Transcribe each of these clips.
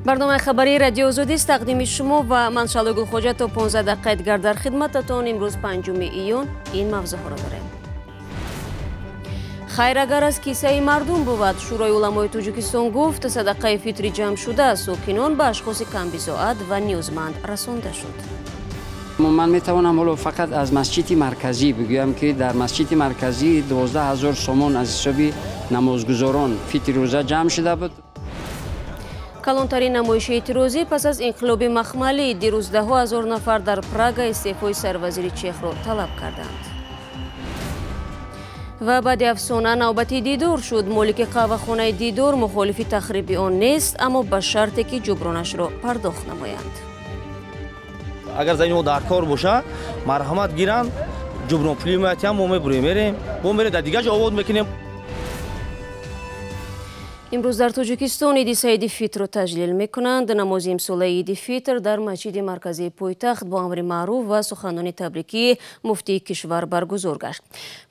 Барномаи хабарии Радиои Озодист тақдими шумо ва ман Шалои Гулхоҷа то 15 дақиқаи дигар дар хидмататон. Имрӯз 5 июн ин мавзӯъҳоро дорем. Хайр агар аз кисаи мардум бувад, Шӯрои уламои Тоҷикистон гуфт, садақаи фитри ҷамъ шуда сокинон ба ашхоси камбизоат ва ниёзманд расонда шуд. Ман метавонам ҳоло фақат аз масҷиди марказӣ бигӯям, ки дар масҷиди марказӣ 12 000 сомон аз ҳисоби намозгузорон фитри рӯза ҷамъ шуда буд. Калонтарин намоиши эътирозӣ пас аз инқилоби махмалӣ дирӯз даҳҳо ҳазор нафар дар Прага истеъфои сарвазири Чехро талаб карданд. Ва баъди афсона навбати дидор шуд. Молики қаҳвахонаи дидор мухолифи тахриби он нест, аммо ба шарте ки ҷубронашро пардохт намоянд. Агар замини мо дар кор бошад, марҳамат гиранд, ҷуброн пули метиҳам, мо мебурем, мерем, мо мерем дар дигар ҷо обод мекунем. Имрӯз дар Тоҷикистон Иди Саиди Фитрро таҷлил мекунанд. Намози имсолаи Иди Фитр дар масҷиди марказии пойтахт бо амри маъруф ва суханони табрикии муфтии кишвар баргузор гашт.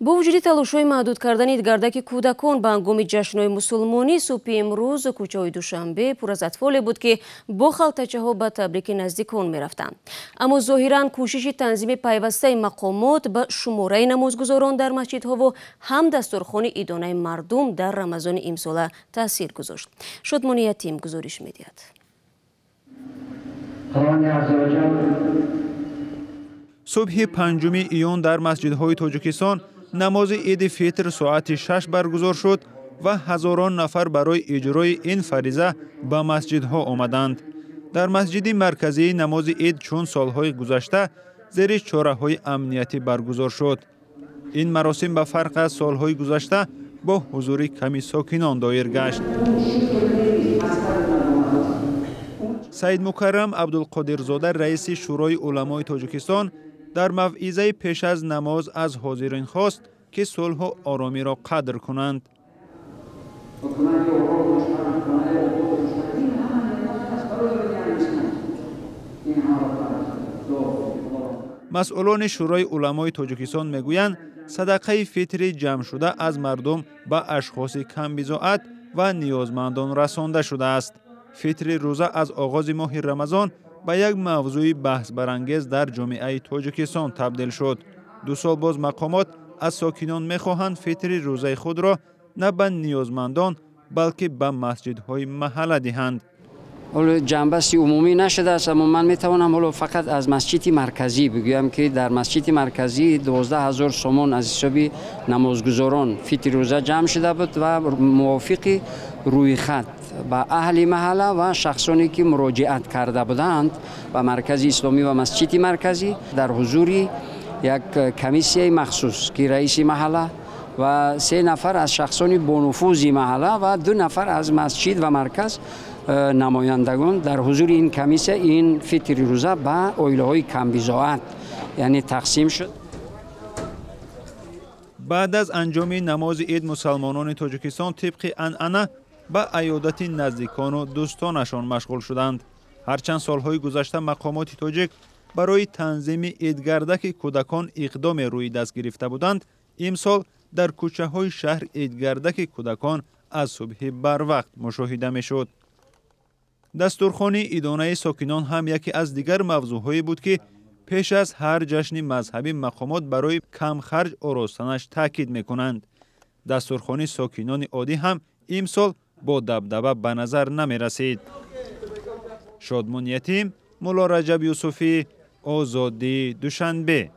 Бо вуҷуди талошҳои маҳдуд кардани идгардаки кӯдакон ба ҳангоми ҷашнҳои мусулмонӣ, субҳи имрӯз кӯчаҳои Душанбе пур аз атфоле буд, ки бо халтачаҳо ба табрики наздикон мерафтанд. Аммо зоҳиран кӯшиши танзими пайвастаи мақомот ба шумораи намозгузорон дар масҷидҳову ҳам дастурхони идонаи мардум дар Рамазони имсола таъсир гузошт. Шодмони Ятим гузориш медиҳад. Субҳи 5 июн дар масҷидҳои Тоҷикистон намози Иди Фитр соати 6 баргузор шуд ва ҳазорон нафар барои иҷрои ин фариза ба масҷидҳо омаданд. Дар масҷиди марказии намози ид чун солҳои гузашта зери чораҳои амниятӣ баргузор шуд. Ин маросим ба фарқ аз солҳои гузашта бо ҳузури ками сокинон доир гашт. Саидмукаррам Абдулқодирзода, раиси Шӯрои уламои Тоҷикистон, дар мавъизаи пеш аз намоз аз ҳозирин хост, ки сулҳу оромиро қадр кунанд. Масъулони Шӯрои уламои Тоҷикистон мегӯянд, садақаи фитри ҷамъшуда аз мардум ба ашхоси камбизоат ва ниёзмандон расонда шудааст. Фитри рӯза аз оғози моҳи Рамазон ба як мавзӯи баҳсбарангез дар ҷомеаи Тоҷикистон табдил шуд. 2 сол боз мақомот аз сокинон мехоҳанд фитри рӯзаи худро на ба ниёзмандон, балки ба масҷидҳои маҳалла диҳанд. ҳоло ҷамъбасти умумӣ нашудааст, аммо ман метавонам ҳоло фақат аз масҷиди марказӣ бигӯям, ки дар масҷиди марказӣ 12 000 сомон аз ҳисоби намозгузорон фитри рӯза ҷамъ шуда буд ва мувофиқи рӯйхат ба аҳли маҳалла ва шахсоне ки муроҷиат карда буданд ба маркази исломӣ ва масҷиди марказӣ дар ҳузури як комиссияи махсус, ки раиси маҳалла ва 3 нафар аз шахсони бонуфузи маҳалла ва 2 нафар аз масҷид ва марказ намояндагон дар ҳузури ин комиссия ин фитри рӯза ба оилаҳои камбизоат яъне тақсим шуд. Баъд аз анҷоми намози ид мусалмонони Тоҷикистон тибқи анъана ба аёдати наздикону дӯстонашон машғул шуданд. Ҳарчанд солҳои гузашта мақомоти тоҷик барои танзими идгардаки кӯдакон иқдоме рӯи даст гирифта буданд, имсол дар кӯчаҳои шаҳр идгардаки кӯдакон аз субҳи барвақт мушоҳида мешуд. Дастурхони идонаи сокинон ҳам яке аз дигар мавзӯъҳое буд, ки пеш аз ҳар ҷашни мазҳабӣ мақомот барои камхарҷ оростанаш таъкид мекунанд. Дастурхони сокинони оддӣ ҳам имсол бо дабдаба ба назар намерасид. Шодмон Ятим, Мулло Раҷаб Юсуфӣ, Озодӣ, Душанбе.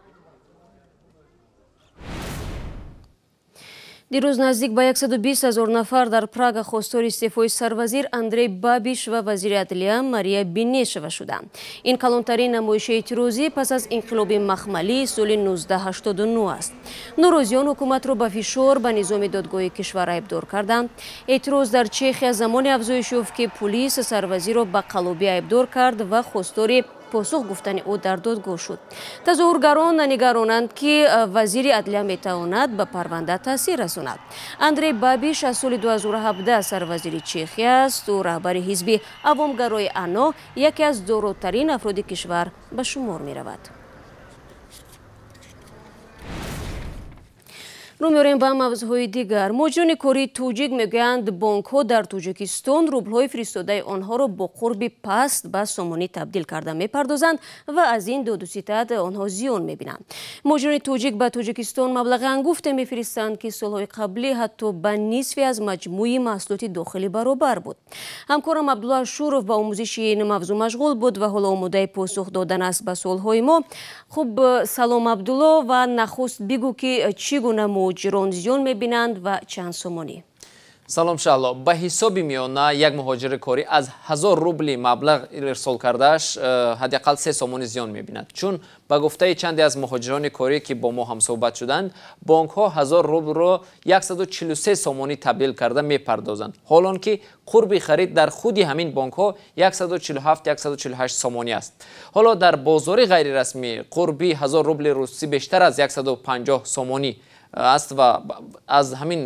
Дирӯз наздик ба 120 000 нафар дар Прага хостори истеъфои сарвазир Андрей Бабиш ва вазири адлия Мария Бенешова шуданд. Ин калонтарин намоиши эътирозӣ пас аз инқилоби махмалии соли 1989 аст. Норозиён ҳукуматро ба фишор ба низоми додгоҳи кишвар айбдор карданд. Эътироз дар Чехия замоне афзоиш ёфт, ки пулис сарвазирро ба қаллобӣ айбдор кард ва хостори посух гуфтани ӯ дар додгоҳ шуд. Тазоҳургарон нигаронанд, ки вазири адлия метавонад ба парванда таъсир расонад. Андрей Бабиш аз соли 2017 сарвазири Чехия аст. Ӯ раҳбари ҳизби авомгарои АНО, яке аз доротарин афроди кишвар ба шумор меравад. Рӯ меорем ба мавзӯъҳои дигар. Муҳоҷирони кории тоҷик мегӯянд, бонкҳо дар Тоҷикистон рублҳои фиристодаи онҳоро бо қурби паст ба сомонӣ табдил карда мепардозанд ва аз ин додуситад онҳо зиён мебинанд. Муҳоҷирони тоҷик ба Тоҷикистон маблағи ангуфте мефиристанд, ки солҳои қаблӣ ҳатто ба нисфи аз маҷмӯи маҳсулоти дохилӣ баробар буд. Ҳамкорам Абдулло Ашуров ба омӯзиши ин мавзӯъ машғул буд ва ҳоло омодаи посух додан аст ба суолҳои мо. Хуб, салом, Абдулло, ва нахуст бигӯ, ки чӣ гуна муҳоҷирон зиён мебинанд ва чанд сомонӣ? Салом, Шаҳло. Ба ҳисоби миёна як муҳоҷири корӣ аз 1000 рубли маблағ ирсол кардааш ҳадди ақал 3 сомонӣ зиён мебинад, чун ба гуфтаи чанде аз муҳоҷирони корӣ, ки бо мо ҳамсӯҳбат шуданд, бонкҳо 1000 рублро 143 сомонӣ табдил карда мепардозанд, ҳолон ки қурби харид дар худи ҳамин бонкҳо 147-148 сомонӣ аст. Ҳоло дар бозори ғайрирасмӣ қурби 1000 рубли русӣ бештар аз 150 сомонӣ аст ва аз ҳамин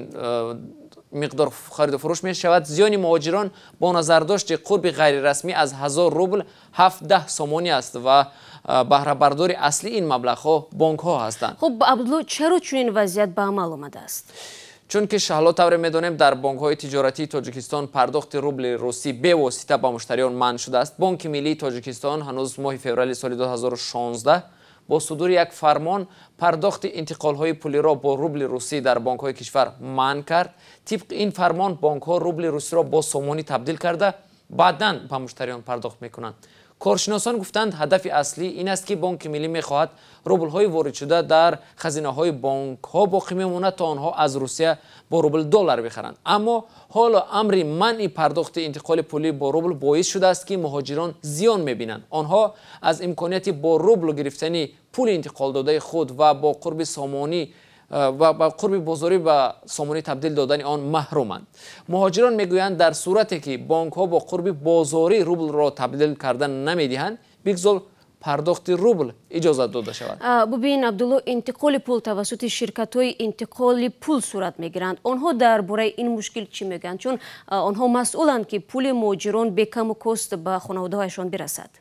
миқдор хариду фурӯш мешавад. Зиёни муҳоҷирон бо назардошти қурби ғайрирасмӣ аз 1000 рубл 17 сомонӣ аст ва баҳрабардори аслии ин маблағҳо бонкҳо ҳастанд. Хуб, Абдулло, чаро чунин вазъият ба амал омадааст? Чунки, Шаҳло, тавре медонем, дар бонкҳои тиҷоратии Тоҷикистон пардохти рубли русӣ бевосита ба муштариён манъ шудааст. Бонки миллии Тоҷикистон ҳанӯз моҳи феврали соли 2016 бо судури як фармон пардохти интиқолҳои пулиро бо рубли русӣ дар бонкҳои кишвар манъ кард. Тибқи ин фармон, бонкҳо рубли русиро бо сомонӣ табдил карда, баъдан ба муштариён пардохт мекунанд. Коршиносон гуфтанд, ҳадафи аслӣ ин аст, ки Бонки миллӣ мехоҳад рублҳои воридшуда дар хазинаҳои бонкҳо боқӣ мемонад, то онҳо аз Русия бо рубл доллар бихаранд. Аммо ҳоло амри манъи пардохти интиқоли пулӣ бо рубл боис шудааст, ки муҳоҷирон зиён мебинанд. Онҳо аз имконияти бо рубл гирифтани пули интиқолдодаи худ ва бо қурби сомонӣ ва ба қурби бозорӣ ба сомонӣ табдил додани он маҳруманд. Муҳоҷирон мегӯянд, дар сурате ки бонкҳо бо қурби бозорӣ рублро табдил карда намедиҳанд, бигзор пардохти рубл иҷозат дода шавад. Бубин, Абдулло, интиқоли пул тавассути ширкатҳои интиқоли пул сурат мегиранд. Онҳо дар бораи ин мушкил чӣ мегӯянд? Чун онҳо масъуланд, ки пули муҳоҷирон бекаму кост ба хонаводаҳояшон бирасад.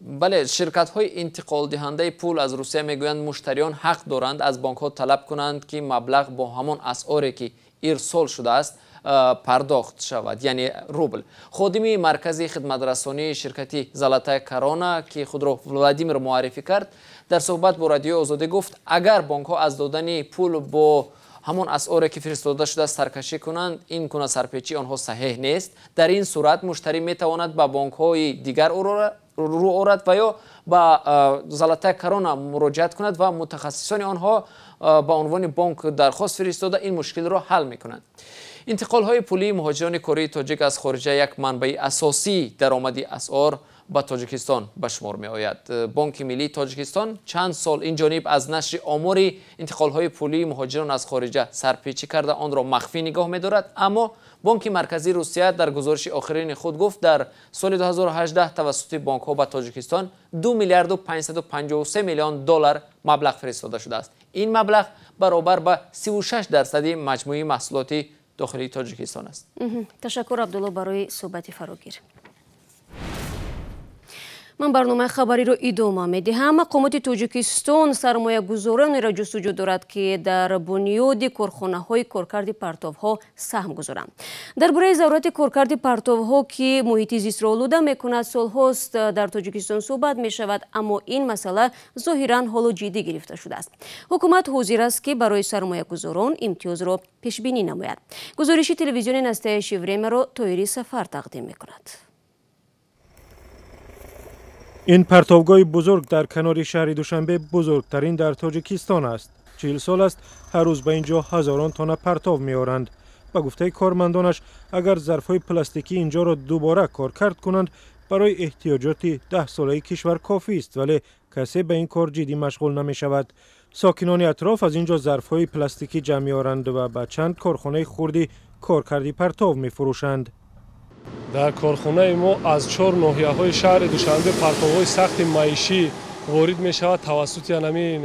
Бале, ширкатҳои интиқолдиҳандаи пул аз Русия мегӯянд, муштариён ҳақ доранд аз бонкҳо талаб кунанд, ки маблағ бо ҳамон асъоре, ки ирсол шудааст, пардохт шавад, яъне рубл. Ходими маркази хидматрасонии ширкати «Золотая корона», ки худро Владимир муаррифӣ кард, дар суҳбат бо Радиои Озодӣ гуфт, агар бонкҳо аз додани пул бо ҳамон асъоре, ки фиристода шудааст, саркашӣ кунанд, ин гуна сарпечии онҳо саҳеҳ нест. Дар ин сурат муштарӣ метавонад ба бонкҳои дигар рӯ орад ва ё ба «Золотая корона» муроҷиат кунад ва мутахассисони онҳо ба унвони бонк дархост фиристода, ин мушкилро ҳал мекунанд. Интиқолҳои пулии муҳоҷирони кории тоҷик аз хориҷа як манбаи асосии даромади асъор ба Тоҷикистон ба шумор меояд. Бонки миллии Тоҷикистон чанд сол ин ҷониб аз нашри омори интиқолҳои пулии муҳоҷирон аз хориҷа сарпечӣ карда, онро махфӣ нигоҳ медорад. Аммо Бонки марказии Русия дар гузориши охирини худ гуфт, дар соли 2018 тавассути бонкҳо ба Тоҷикистон 2 миллиарду 553 миллион доллар маблағ фиристода шудааст. Ин маблағ баробар ба 36 дарсади маҷмӯи маҳсулоти дохилии Тоҷикистон аст. Ташаккур, Абдулло, барои суҳбати фарогир. Ман барномаи хабариро идома медиҳам. Мақомоти Тоҷикистон сармоягузоронеро ҷустуҷӯ дорад, ки дар бунёди корхонаҳои коркарди партовҳо саҳм гузоранд. Дар бораи зарурати коркарди партовҳо, ки муҳити зистро олуда мекунад, солҳост дар Тоҷикистон суҳбат мешавад, аммо ин масъала зоҳиран ҳоло ҷиддӣ гирифта шудааст. Ҳукумат ҳозир аст, ки барои сармоягузорон имтиёзро пешбинӣ намояд. Гузориши телевизиони «Настоящее время» ро Тоири Сафар тақдим мекунад. Ин партовгоҳи бузург дар канори шаҳри Душанбе бузургтарин дар Тоҷикистон аст. 40 сол аст, ҳар рӯз ба ин ҷо ҳазорон тонна партов меоранд. Ба гуфтаи кормандонаш, агар зарфҳои пластикӣ инҷоро дубора коркард кунанд, барои эҳтиёҷоти 10-солаи кишвар кофист, вале касе ба ин кор ҷиддӣ машғул намешавад. Сокинони атроф аз ин ҷо зарфҳои пластикӣ ҷамъ меоранд ва ба чанд корхонаи хурди коркарди партов мефурӯшанд. Дар корхонаи мо аз чор ноҳияҳои шаҳри Душанбе партовҳои сахти маишӣ ворид мешавад. Тавассути ҳамин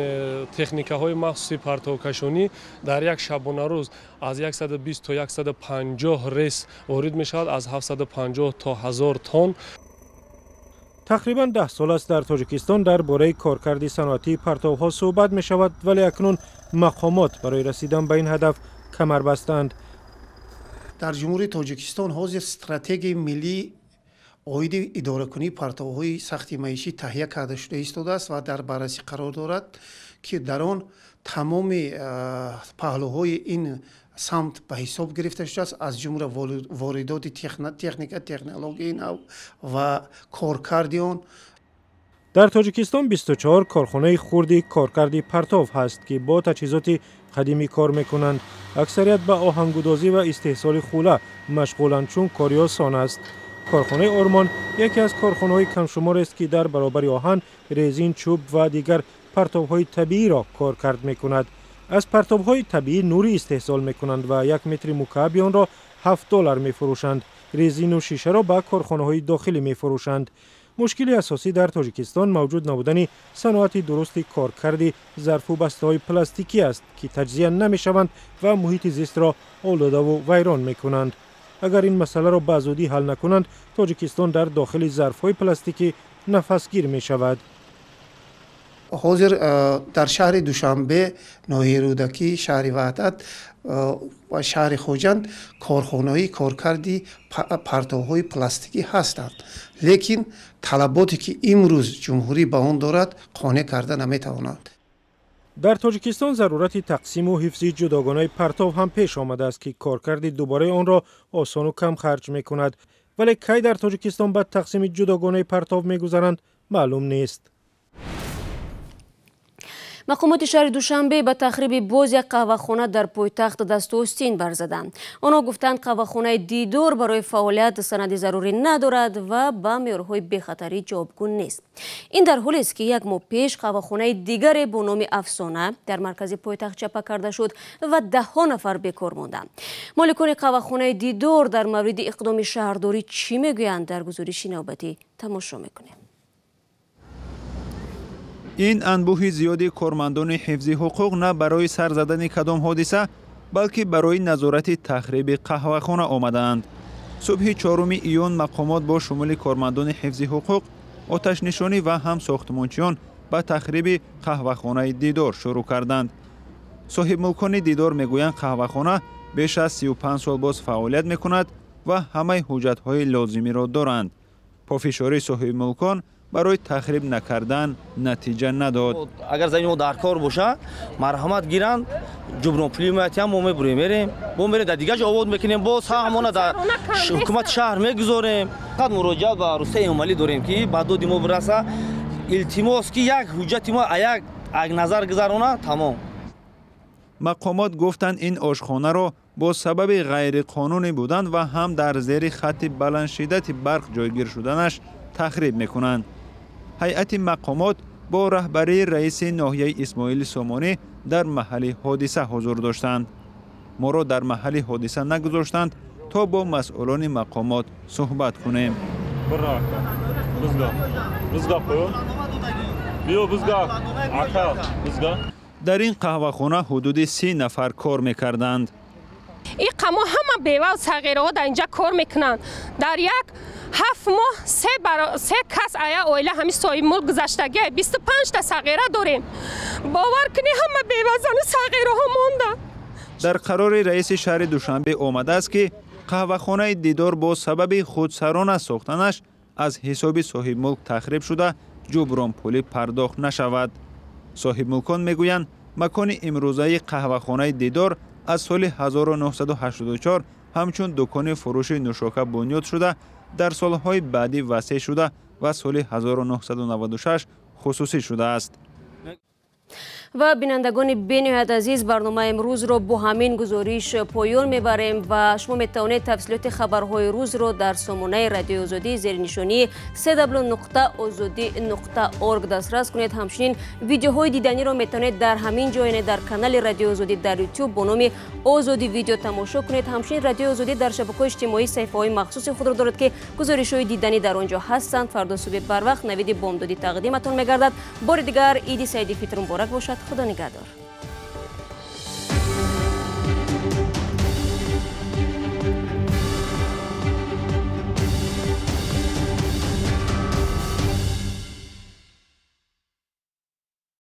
техникаҳои махсуси партовкашонӣ дар як шабонарӯз аз 120 то 150 рейс ворид мешавад, аз 750 то 1000 тонн. Тақрибан 10 сол аст дар Тоҷикистон дар бораи коркарди саноатии партовҳо суҳбат мешавад, вале акнун мақомот барои расидан ба ин ҳадаф камар бастаанд. Дар Ҷумҳурии Тоҷикистон ҳозир стратегияи миллии оиди идоракунии партовҳои сахти маишӣ таҳия карда шуда истодааст ва дар баррасӣ қарор дорад, ки дар он тамоми паҳлӯҳои ин самт ба ҳисоб гирифта шудааст, аз ҷумла воридоти техника, технологияи нав ва коркарди он. Дар Тоҷикистон 24 корхонаи хурди коркарди партов ҳаст, ки бо таҷҳизоти қадимӣ кор мекунанд. Аксарият ба оҳангудозӣ ва истеҳсоли хула машғуланд, чун кори осон аст. Корхонаи Ормон яке аз корхонаҳои камшуморест, ки дар баробари оҳан, резин, чӯб ва дигар партовҳои табииро коркард мекунад. Аз партовҳои табиӣ нурӣ истеҳсол мекунанд ва 1 метри мукааби онро $7 мефурӯшанд. Резину шишаро ба корхонаҳои дохилӣ мефурӯшанд. Мушкили асосӣ дар Тоҷикистон мавҷуд набудани саноати дурусти коркарди зарфу бастаҳои пластикӣ аст, ки таҷзия намешаванд ва муҳити зистро олудаву вайрон мекунанд. Агар ин масъаларо ба зудӣ ҳал накунанд, Тоҷикистон дар дохили зарфҳои пластикӣ нафасгир мешавад. Ҳозир дар шаҳри Душанбе, ноҳияи Рӯдакӣ, шаҳри Ваҳдат ва шаҳри Хоҷанд корхонаҳои коркарди партовҳои пластикӣ ҳастанд, лекин талаботе ки имрӯз ҷумҳурӣ ба он дорад қонеъ карда наметавонад. Дар Тоҷикистон зарурати тақсиму ҳифзи ҷудогонаи партов ҳам пеш омадааст, ки коркарди дубораи онро осону кам харҷ мекунад. Вале кай дар Тоҷикистон ба тақсими ҷудогонаи партов мегузаранд, маълум нест. Мақомоти шаҳри Душанбе ба тахриби боз як қаҳвахона дар пойтахт дасту остин барзаданд. Онҳо гуфтанд, қаҳвахонаи Дидор барои фаъолият санади зарурӣ надорад ва ба меъёрҳои бехатарӣ ҷавобгӯ нест. Ин дар ҳолест, ки як моҳ пеш қаҳвахонаи дигаре бо номи Афсона дар маркази пойтахт чапа карда шуд ва даҳҳо нафар бекор монданд. Моликони қаҳвахонаи Дидор дар мавриди иқдоми шаҳрдорӣ чӣ мегӯянд, дар гузориши навбатӣ тамошо мекунем. Ин анбӯҳи зиёди кормандони ҳифзи ҳуқуқ на барои сар задани кадом ҳодиса, балки барои назорати тахриби қаҳвахона омадаанд. Субҳи 4 июн мақомот бо шумули кормандони ҳифзи ҳуқуқ, оташнишонӣ ва ҳам сохтмончиён ба тахриби қаҳвахонаи Дидор шурӯъ карданд. Соҳибмулкони Дидор мегӯянд, қаҳвахона беш аз 35 сол боз фаъолият мекунад ва ҳамаи ҳуҷҷатҳои лозимиро доранд. Пофишории соҳибмулкон барои тахриб накардан натиҷа надод. Агар замини мо дар кор боша, марҳамат гиранд, ҷубронпулӣ меатиям, мо мебурем, мерем, бо мерем дар дигар ҷо обод мекунем, боз ҳамона дар ҳукумати шаҳр мегузорем. Фақат муроҷиат ба Рустам Эмомалӣ дорем, ки ба доди мо бираса. Илтимос, ки як ҳуҷҷати мо як назар гузарона, тамом. Мақомот гуфтанд, ин ошхонаро бо сабаби ғайриқонунӣ будан ва ҳам дар зери хатти баландшиддати барқ ҷойгир шуданаш тахриб мекунанд. Ҳайати мақомот бо раҳбарии раиси ноҳияи Исмоили Сомонӣ дар маҳалли ҳодиса ҳузур доштанд. Моро дар маҳалли ҳодиса нагузоштанд то бо масъулони мақомот суҳбат кунем. Дар ин қаҳвахона ҳудуди 30 нафар кор мекарданд. Ин қамо ҳама бевал сағираҳо дар инҷа кор мекунанд. Дар як 7 моҳ се кас ая оила ҳами соҳибмулк гузаштагӣ 25 та сағира дорем. Бовар кунӣ, ҳама бевазану сағираҳо монданд. Дар қарори раиси шаҳри Душанбе омадааст, ки қаҳвахонаи Дидор бо сабаби худсарона сохтанаш аз ҳисоби соҳибмулк тахриб шуда, ҷубронпулӣ пардохт нашавад. Соҳибмулкон мегӯянд, макони имрӯзаи қаҳвахонаи Дидор аз соли 1984 ҳамчун дукони фурӯши нӯшока бунёд шуда, дар солҳои баъдӣ васеъ шуда ва соли 1996 хусусӣ шудааст. Ва бинандагони бениҳоят азиз, барномаи имрӯзро бо ҳамин гузориш поён мебарем ва шумо метавонед тафсилоти хабарҳои рӯзро дар сомонаи Радиои Озодӣ зери нишонии www.ozodi.org дастрас кунед. Ҳамчунин видеоҳои диданиро метавонед дар ҳамин ҷо, яъне дар канали Радиои Озодӣ дар YouTube бо номи Озодӣ видео тамошо кунед. Ҳамчунин Радиои Озодӣ дар шабакаҳои иҷтимоӣ саҳифаҳои махсуси худро дорад, ки гузоришҳои диданӣ дар он ҷо ҳастанд. Фардо субҳи барвақт навиди бомдодӣ тақдиматон мегардад. Бори дигар Иди Саиди Фитр муборак бошад. Худо нигаҳдор.